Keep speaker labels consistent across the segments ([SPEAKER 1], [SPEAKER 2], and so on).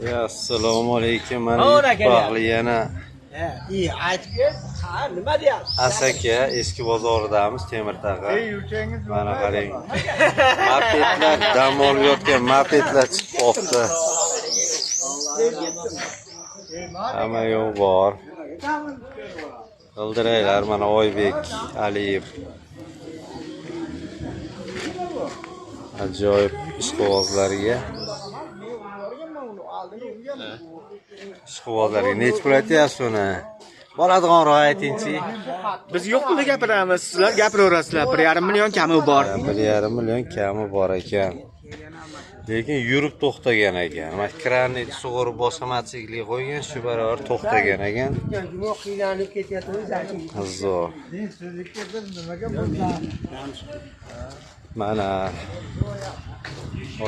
[SPEAKER 1] Ya, assalomu alaykum. Mana Yutubaqli yana
[SPEAKER 2] İyi aytib ber. Ha, nima deyapsiz?
[SPEAKER 1] Asaka eski bozoridamiz, Temirtag'a. Mana qarang. Mopedlar dam olib yotgan mopedlar chiqib qolibdi. Hamma yo'q bor. G'ildiranglar mana Oybek Aliyev. Ajoyib ishqibozlarga. Ishqibozlarga necha pul aytyapsiz uni? Bo'ladiganroq aytingchi.
[SPEAKER 3] Biz yo'q pulda gapiramiz, sizlar gapiraverasizlar. 1,5 million kami bor.
[SPEAKER 1] 1,5 million kami bor ekan. Lekin yurib to'xtagan ekan. Mana kranni sug'urib boshqa mototsiklga qo'ygan, shu barobar to'xtagan ekan.
[SPEAKER 2] Juma qiylanib ketyapmiz.
[SPEAKER 1] Zo'r. Mana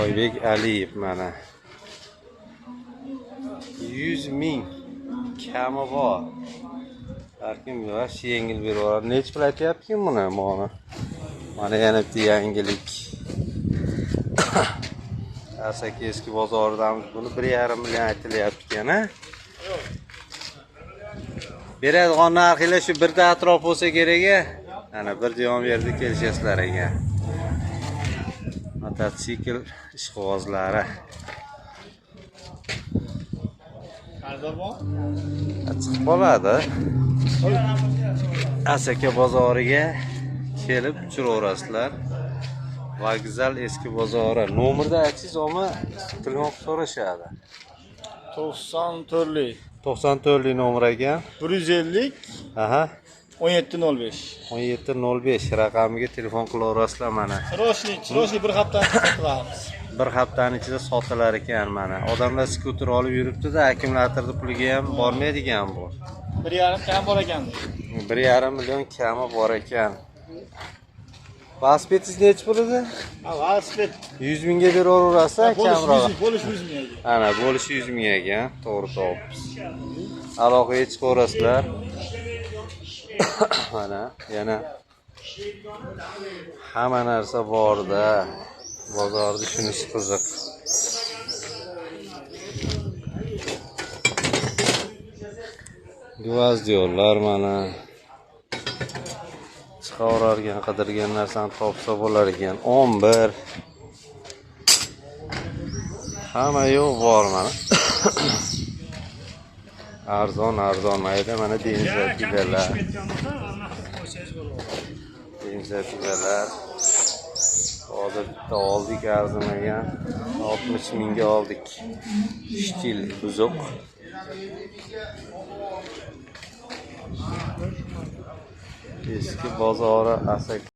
[SPEAKER 1] Oybek Aliyev mana 100 ming kami bor. Har kim yosh yengil berib yuboradi. Necha pul aytyapti kim buni? Mana. Mana yana bitta yangilik. Asaka eski bozoridamiz. Buni 1,5 million aytilyapti ekan, a? Beradigan narxinglar shu birda atrof bo'lsa kerak a? Ana bir diyon yerda kelishasizlar ekan. Mototsikl ishqibozlari. Chiqib qoladi. Asaka bozoriga kelib uchraverasizlar. Vokzal eski bozori. Nomerda aytsangiz, omma telefon qilib so'rashadi.
[SPEAKER 4] 94'lük
[SPEAKER 1] 94 nomer ekan.
[SPEAKER 4] 150
[SPEAKER 1] Aha.
[SPEAKER 4] 1705.
[SPEAKER 1] 1705 raqamiga telefon qilaverasizlar mana.
[SPEAKER 4] Chiroshli, chiroshli bir hafta sotilamiz.
[SPEAKER 1] Bir haftaning ichida sotilar ekan mana. Odamlar skuter olib yuribdi-da, akkumulyatorni puliga ham bormaydigan bu.
[SPEAKER 4] 1,5 kam bor ekan.
[SPEAKER 1] 1,5 million kami bor ekan. Velosipedingiz necha pul edi?
[SPEAKER 4] Ha, velosiped
[SPEAKER 1] 100 mingga beraverasiz kamroq.
[SPEAKER 4] Bo'lish 100 ming ekan.
[SPEAKER 1] Ana, bo'lishi 100 ming ekan, to'g'ri topibsiz. Aloqaga chiqaverasizlar. Mana yana hamma narsa borda. Bozorda shunisi qiziq. Gvozdiyorlar mana. Chiqaverargan, qidirgan narsani topsa bo'lar ekan. 11. Hamma yo'q bor mana. Arzon arzon mayda mana benzopilalar. Benzopilalar. Hozir bitta oldik arzimagan. 60 mingga oldik. Shtil buzuq. Eski bozori Asaka.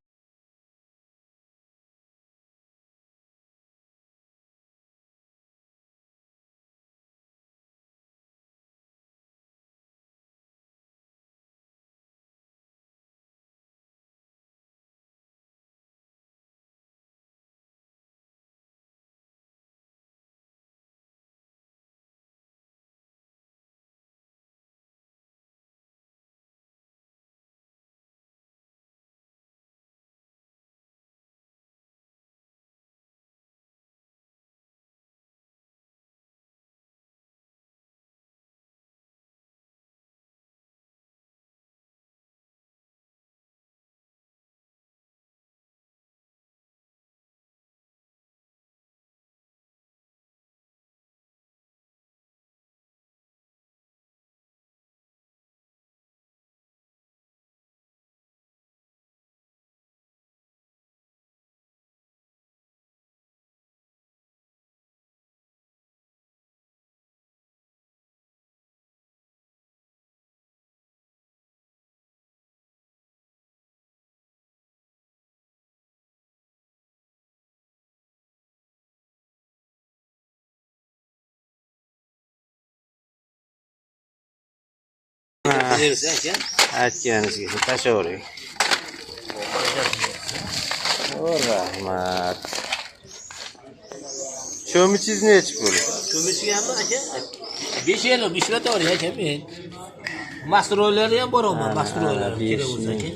[SPEAKER 1] Aytganingizga tashlavering. Rahmat. Cho'michingiz nechi pul?
[SPEAKER 5] Cho'michgami aka? 5 yil ishlataver aka men. Mastroylarni ham boraman, mastroylar kerak bo'lsa aka.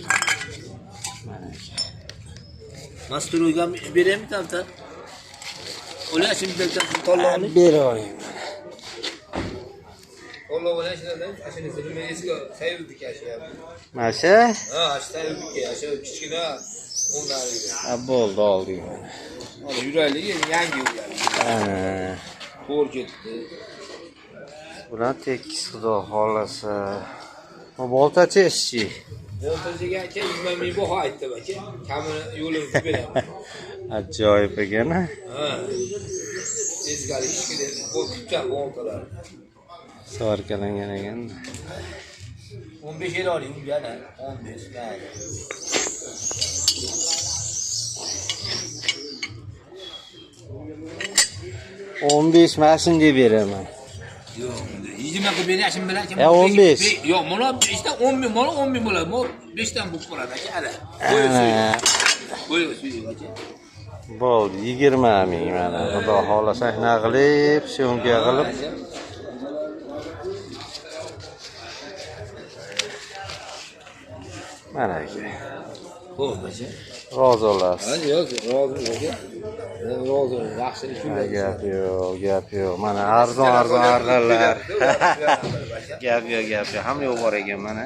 [SPEAKER 5] Mastroyga ham beraymi tamta? Ular şimdi tanlog'ini
[SPEAKER 1] beravering. Mana shu?
[SPEAKER 5] Ha, shu shu kichkina o'nlarigi.
[SPEAKER 1] Ha, bo'ldi, oldik.
[SPEAKER 5] Mana yuraylik, yangi yuraylik.
[SPEAKER 1] Ha.
[SPEAKER 5] To'g'ri ketdi.
[SPEAKER 1] Bular tekis xudo xolasa. Bu boltachi ishchi.
[SPEAKER 5] Boltachiga aka 20 ming baho aytdim aka. Kamini yo'lini qilib beraman.
[SPEAKER 1] Ajoyib ekan.
[SPEAKER 5] Ha. Ezgalik ishga qo'yib boltalar.
[SPEAKER 1] Svarkalangan ekan.
[SPEAKER 5] 15 yil oling yana 15 mayli.
[SPEAKER 1] 15 mana shunday beraman.
[SPEAKER 5] Yo'q, 20 qilib berashim bilan aka.
[SPEAKER 1] 15.
[SPEAKER 5] Yo'q, mana 5 dan 10 ming, mana 10 ming bo'ladi. Mana 5 dan bo'lib qoladi aka, ana. Qo'yib aka.
[SPEAKER 1] Bo'ldi, 20 ming mana. Xudo xolasa shunaqa qilib, syomka qilib. Mana aka.
[SPEAKER 5] Xo'p, aka.
[SPEAKER 1] Rozi olasiz.
[SPEAKER 5] Ha, yo'q, rozi aka. Rozi, yaxshilik
[SPEAKER 1] shu. Gap yo'q, gap yo'q. Mana arzon arzon arg'anlar. Gap yo'q, gap yo'q. Hamma yo'q bor ekan mana.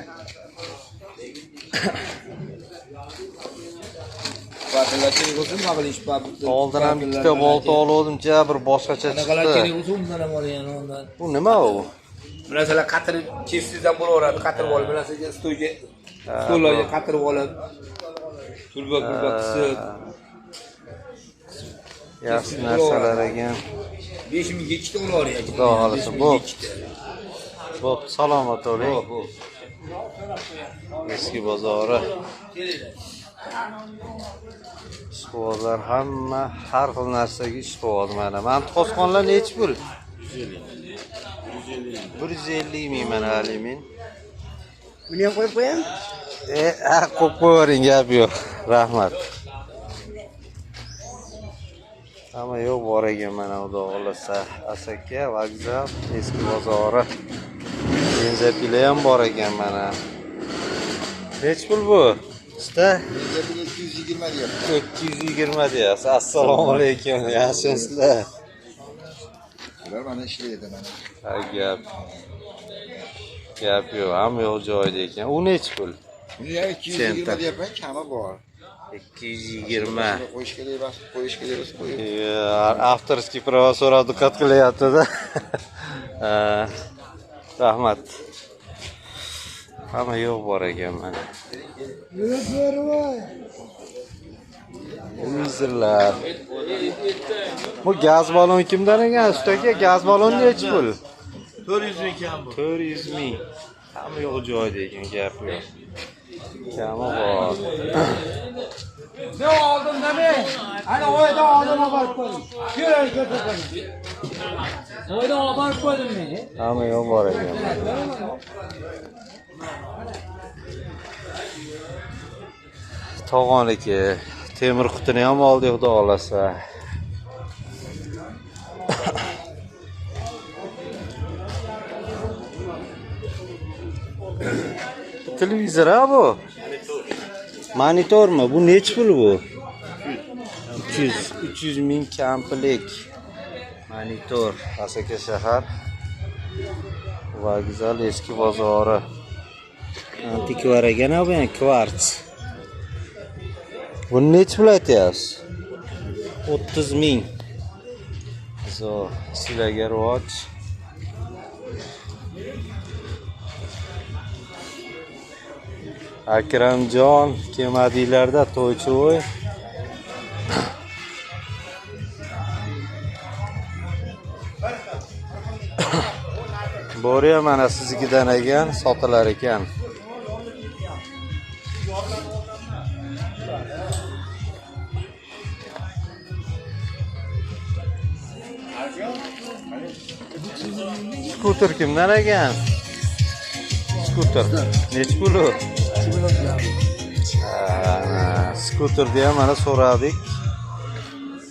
[SPEAKER 1] Oldin ham ikkita bolta oluvdim, bir boshqacha chiqdi. Bu nima u?
[SPEAKER 5] Narsalar qatirib kessangiz ham bo'laveradi, qatirib olib, narsaga stolga, stollarga qatirib olib, tulba qisib.
[SPEAKER 1] Yaxshi narsalar ekan.
[SPEAKER 5] 5 mingga ikkita olaveryapti.
[SPEAKER 1] Xudo xolasa, bo'pti. Bo'pti, salomat bo'ling. Eski bozori. Ishqibozlar hamma har xil narsaga ishqiboz mana. Mana qosqonlar nechi pul? 150 ming mana alimin.
[SPEAKER 2] Buni ham qo'yib qo'yam?
[SPEAKER 1] Ha, qo'yib qo'yavering, gap yo'q. Rahmat. Hamma yo'q bor ekan mana xudo xolasa. Asaka vokzal, eski bozori. Benzapila ham bor ekan mana. Nechi pul bu? Usta?
[SPEAKER 6] 220 deyapti.
[SPEAKER 1] 220 deyapsiz. Assalomu alaykum. Yaxshimisizlar?
[SPEAKER 6] Ular mana ishlaydi mana.
[SPEAKER 1] Ha, gap. Gap yo'q, hamma yo'q joyida ekan. U nechi pul?
[SPEAKER 6] Buni ham 220 deyapman, kami bor.
[SPEAKER 1] 220.
[SPEAKER 6] Qo'yish kerak emas, qo'yish kerak emas, qo'yib.
[SPEAKER 1] Avtorskiy prava so'rab diqqat qilyapti-da. Rahmat. Hamma yo'q bor ekan mana. Televizorlar. Bu gaz balon kimdan ekan? Usta aka, gaz balon nechi pul?
[SPEAKER 4] 400 ming kam bu.
[SPEAKER 1] 400 ming. Hamma yo'q joyida ekan, gap yo'q. Kami bor.
[SPEAKER 2] Ne oldim nima? Ana oyda oldim olib qo'ydim. Ko'rar ko'rdim. Oyda olib qo'ydim men.
[SPEAKER 1] Hamma yo'q bor ekan. Tog'oniki temir qutini ham oldik, xudo xolasa. Televizor ha bu? Monitormi? Bu nechi pul bu? 300 ming komplekt. Monitor. Asaka shahar vokzal eski bozori. Antikvar ekan bu, yani kvarts. Buni nechi pul aytyapsiz? 30 ming. Zo'r, sizlarga rivoj. Akramjon kelmadinglarda to'ychi-voy. Bo'ri ham mana siznikidan ekan, sotilar ekan. Skuter kimdan ekan? Skuter. Nechi pul u? Skuterni ham mana so'radik.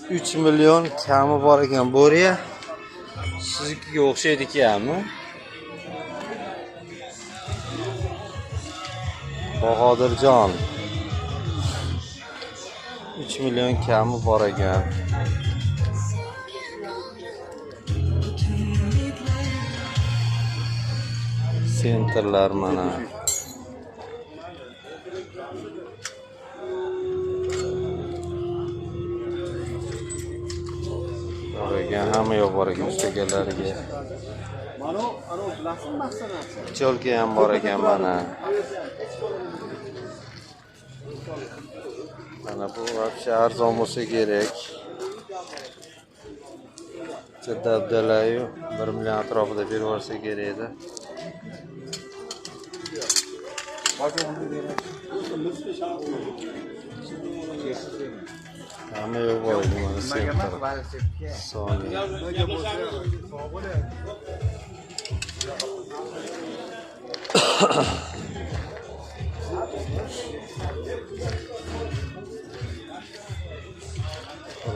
[SPEAKER 1] 3 million kami bor ekan. Bo'riya siznikiga o'xshaydi ekanmi? Bahodirjon 3 million kami bor ekan. Sentrlar mana. Bor ekan, hamma yoq bor ekan ustagalariga. Pcholka ham bor ekan mana. Mana bu вообще arzon bo'lsa kerak. Dabdalayu 1 million atrofida berib yuborsa kerak edi. Hamma yo'q bor ekan mana sentr. Sony.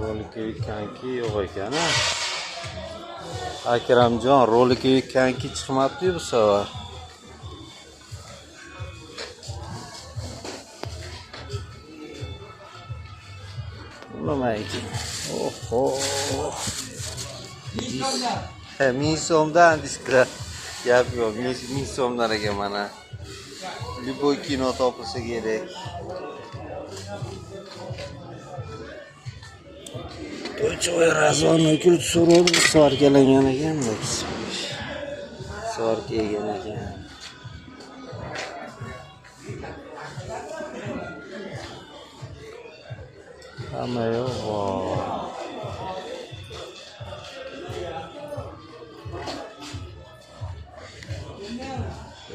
[SPEAKER 1] Roliki kanki yo'q ekan a. Akramjon, roliki kanki chiqmabdi bu safar. Nima ekan? Oho. Ha, 1000 so'mdan disklar. Gap yo'q, 1000 so'mdan ekan mana. Любой kino topilsa kerak. To'y razonni kulib so'rab svarkalangan ekan, svarka yegan ekan. Hamma yo'q bor.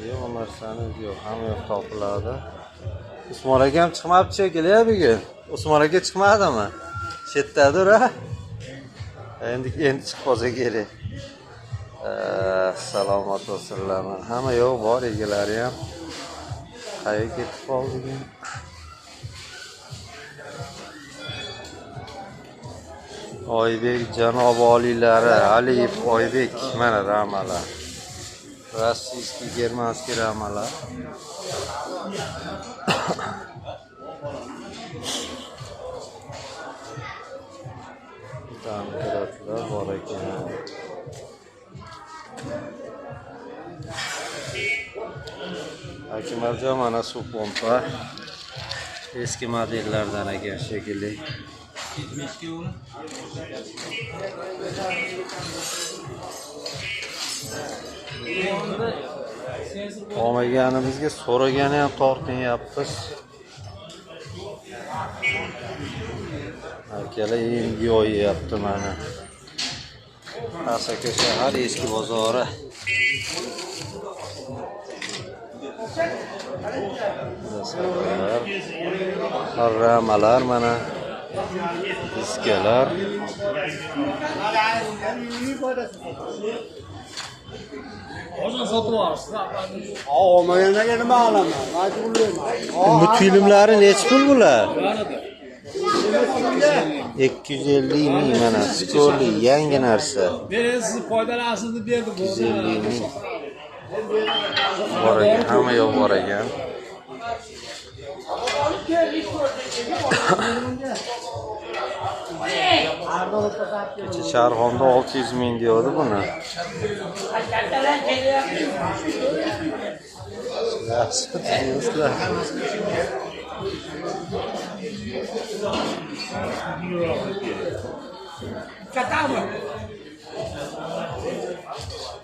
[SPEAKER 1] Yo'q narsani yo'q, hamma yoq topiladi. Usmon aka ham chiqmabdi shekilli bugun. Usmon aka chiqmadimi? Chetdadir a? Endi chiqib qolsa kerak. Salomat bo'lsinlar. Hamma yo'q bor, egalari ham qayerga ketib qoldi ekan? Oybek janob oliylari, Aliyev Oybek, mana ramalar. Rossiyskiy, germanskiy ramalar. Damkiratlar bor ekan. Akmaljon mana suv pompa. Eski modellardan ekan shekilli. Olmaganimizga so'ragani ham tortinyapmiz. Akalar endi yoyapti mana. Asaka shahar eski bozori. Ramalar mana. Diskalar.
[SPEAKER 2] Olmaganlarga nima qilaman? Majburlayman.
[SPEAKER 1] Bu filmlari nechi pul bular? 250 ming mana skorli yangi narsa.
[SPEAKER 2] Bering siz foydalanasiz deb berdim.
[SPEAKER 1] 250 ming. Bor ekan, hamma yo'q bor ekan. Kecha Sharxonda 600 ming deydi buni. Yaxshi do'stlar.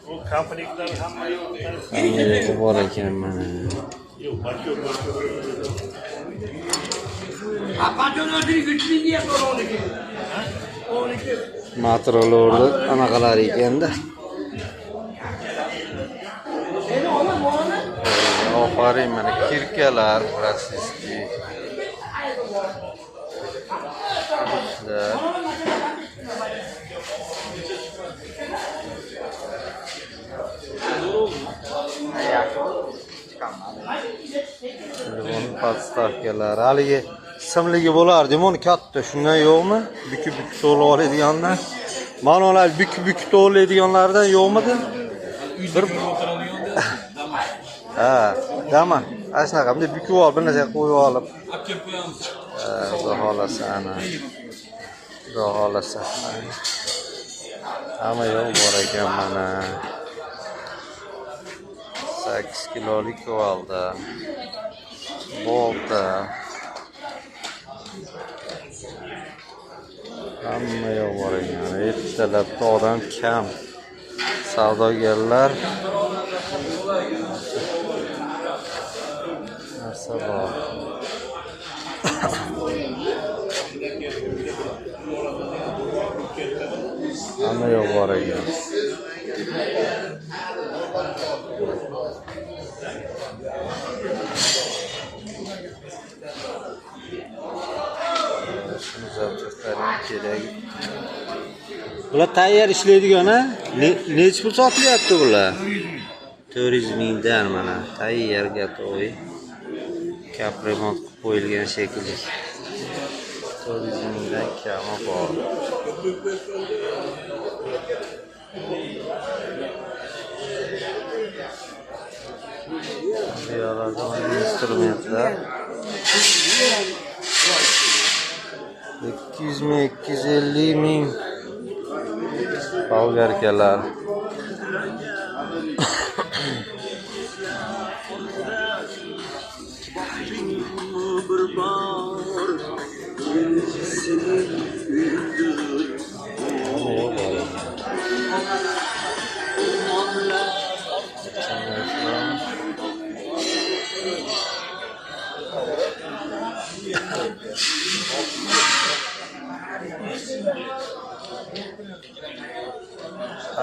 [SPEAKER 4] Bu komplektlar hamma yo'q.
[SPEAKER 1] Hamma yo'q bor ekan mana.
[SPEAKER 4] Yo'q, bakıyor.
[SPEAKER 5] Patron o'zini 3000 deyapti 12. 12.
[SPEAKER 1] Matrolorni anaqalar ekanda. Ofarin mana kirkalar rossiyskiy. Telefon podstavkalari haligi simligi bo'lardi, uni katta shundan yo'qmi? Bukib-bukib to'g'ri oladigandan. Mana ular bukib-bukib to'g'rilaydiganlardan yo'qmidi? Bir ha, dama. Ana shunaqa bunday bukib olib, bir narsa qo'yib olib.
[SPEAKER 2] Olib kelib qo'yamiz.
[SPEAKER 1] Xudo xolasa ana. Xudo xolasa. Hamma yo'q bor ekan mana. 8 kilolik kuvalda. Bolta. Hamma yoq bor ekan. Ertalabda odam kam. Savdogarlar narsa bor. Hamma yoq bor ekan. Shuni zapchastlarim kerak. Bular tayyor ishlaydigan, ha? Necha pul sotilyapti bular? 400 mingdan mana tayyor gotoviy. Kapremont qilib qo'yilgan shekilli. 400 mingdan kami bor. Bu yerlarda instrumentlar. 200 ming, 250 ming bolgarkalar.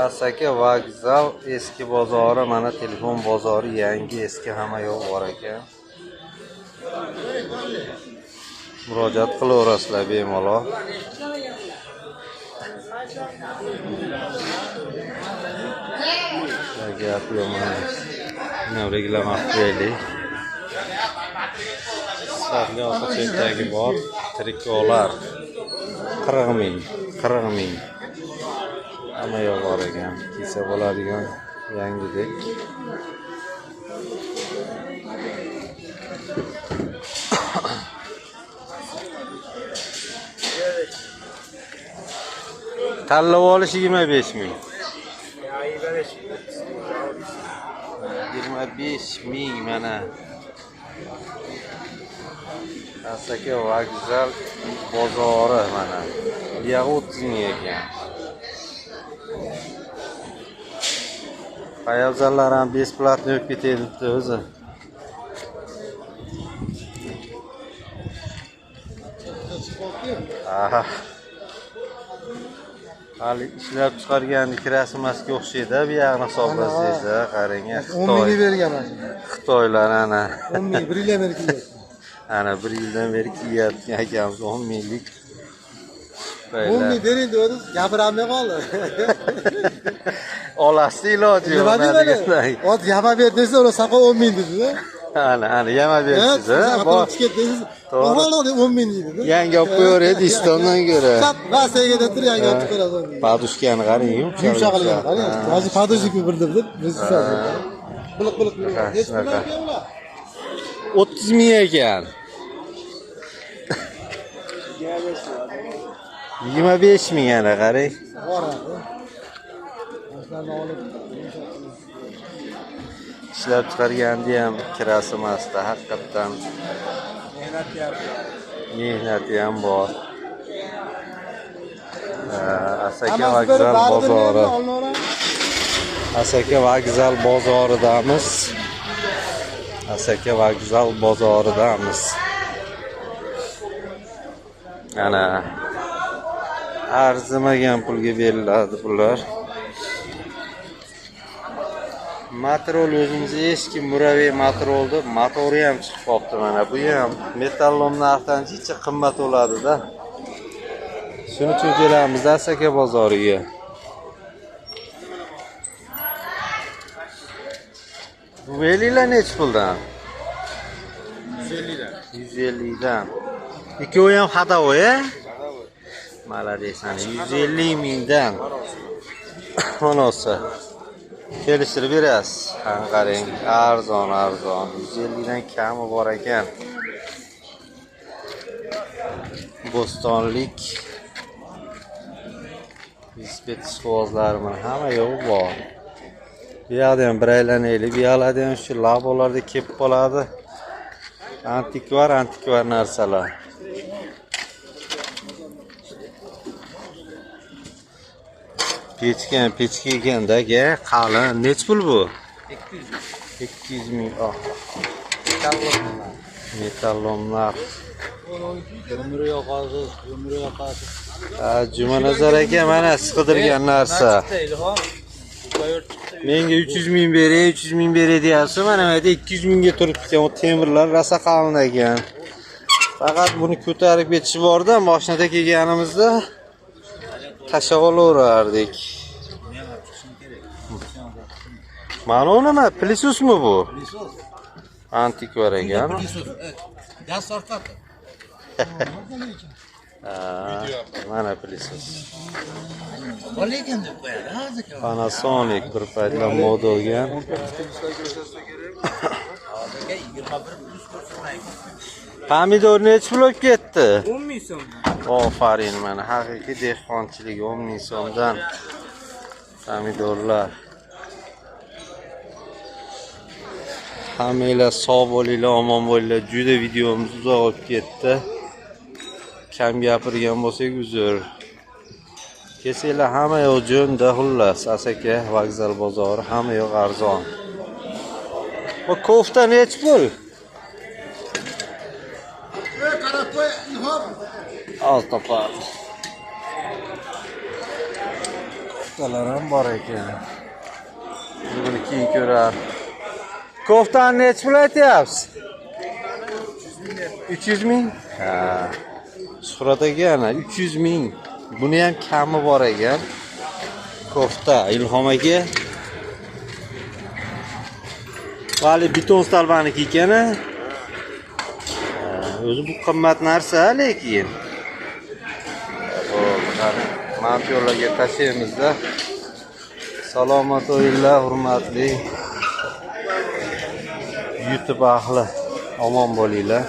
[SPEAKER 1] Asaka vokzal eski bozori, mana telefon bozori, yangi eski hamma yo'q bor ekan. Murojaat qilaverasizlar bemalol. Gap yo'q mana. Reklama qilib. Sifatli orqa chetdagi bor trikolar 40 ming, 40 ming. Hamma yo'q bor ekan. Kiysa bo'ladigan yangidek. Tanlab olish 25 ming. 25 ming mana. Asaka vokzal bozori mana. Bu yog'i 30 ming ekan. Poyabzallar ham besplatno o'tib ketayapti o'zi. Aha. Hali ishlab chiqargan kirasi emasga o'xshaydi, bu yog'ini hisoblasangiz, qarang,
[SPEAKER 6] 10 mingni bergan mana.
[SPEAKER 1] Xitoylar ana.
[SPEAKER 6] 10 ming, 1 yildan beri kiyyapti.
[SPEAKER 1] Ana 1 yildan beri kiyyapti akamiz 10 minglik.
[SPEAKER 6] 10 ming bering dedingiz, gapiramay qoldi.
[SPEAKER 1] Olasiz iloji yo'q.
[SPEAKER 6] Nima deyman? Ot yama ber desa, ular saqa 10 ming dedi.
[SPEAKER 1] Ana, ana yama bersiz, ha? Bor.
[SPEAKER 6] Desangiz, "Ola deb 10 ming deydi."
[SPEAKER 1] Yangi olib qo'yaveradi istondan ko'ra.
[SPEAKER 6] Chap, vasaga deb tur yangi olib chiqaradi.
[SPEAKER 1] Podushkani qarang, yumshoq.
[SPEAKER 6] Yumshoq qilgan, qarang. Hozir podushka birdi deb biz tushadi. Biliq-biliq. Hech nima ular.
[SPEAKER 1] 30 ming ekan. 25 ming ana qarang.
[SPEAKER 6] Boradi. Mashinani olib
[SPEAKER 1] ishlab chiqarganda ham kirasi emasda, haqiqatdan mehnati ham bor. Asaka vokzal bozori. Asaka vokzal bozoridamiz. Asaka vokzal bozoridamiz. Ana arzimagan pulga beriladi bular. Matrol o'zimiz eski muraviy matrolni motori ham chiqib qolibdi mana. Bu ham metallom narxidan jicha qimmat bo'ladi-da. Shuning uchun kelamiz Asaka bozoriga. Bu velinglar nechi puldan? 150 dan. 150 dan. Ikkovi ham xatovoy, a? Maladiysan, 150 mingdan. Xonasi. Kelishtirib berasiz. Ha, qarang, arzon, arzon. 150 dan kami bor ekan. Bo'stonlik velosiped ishqibozlari mana hamma yo'q bor. Bu yoqda ham bir aylanaylik. Bu yoqlarda ham shu labolarda kelib qoladi. Antikvar narsalar. Pechka pechka ekanda aka, qalin. Nech pul bu? 200 ming. Oh. Metallomlar.
[SPEAKER 2] Umri yo'qoldi, umri yo'qoldi.
[SPEAKER 1] Ha, Jumanazar aka mana siz qidirgan narsa. Menga 300 ming beray, 300 ming beray deyapsiz. Mana bu yerda 200 mingga turibdi ekan. O temirlar rosa qalin ekan. Faqat buni ko'tarib ketish borda, mashinada kelganimizda tashlab olaverardik. Mana u nima? Plisusmi bu? Antikvar ekan.
[SPEAKER 6] Gaz tortadi.
[SPEAKER 1] Mana plisus.
[SPEAKER 6] Lekin deb qo'yadi, hozir.
[SPEAKER 1] Panasonic bir paytlar moda bo'lgan. Pomidor necha pul bo'lib ketdi?
[SPEAKER 3] 10 ming so'm.
[SPEAKER 1] Ofarin, mana haqiqiy dehqonchilik 10 ming so'mdan pomidorlar. Hammanglar sog' bo'linglar, omon bo'linglar. Juda videomiz uzoq bo'lib ketdi. Kam gapirgan bo'lsak uzr. Kelsanglar hamma yoq jo'nda, xullas. Asaka vokzal bozori hamma yoq arzon. Bu kofta necha pul?
[SPEAKER 6] Qarab qo'y, Ilhom.
[SPEAKER 1] Az topar. Koftalar ham bor ekan. Buni keyin ko'rar. Koftani necha pul aytyapsiz? 300 ming? Ha. Shuhrat aka ana 300 ming. Buni ham kami bor ekan. Kofta Ilhom aka. Vali beton stalbaniki ekan. O'zi bu qimmat narsa, lekin. Bo'ldi, mantyorlarga tashlaymizda. Salomat o'yinlar, hurmatli YouTube ahli, omon bo'linglar.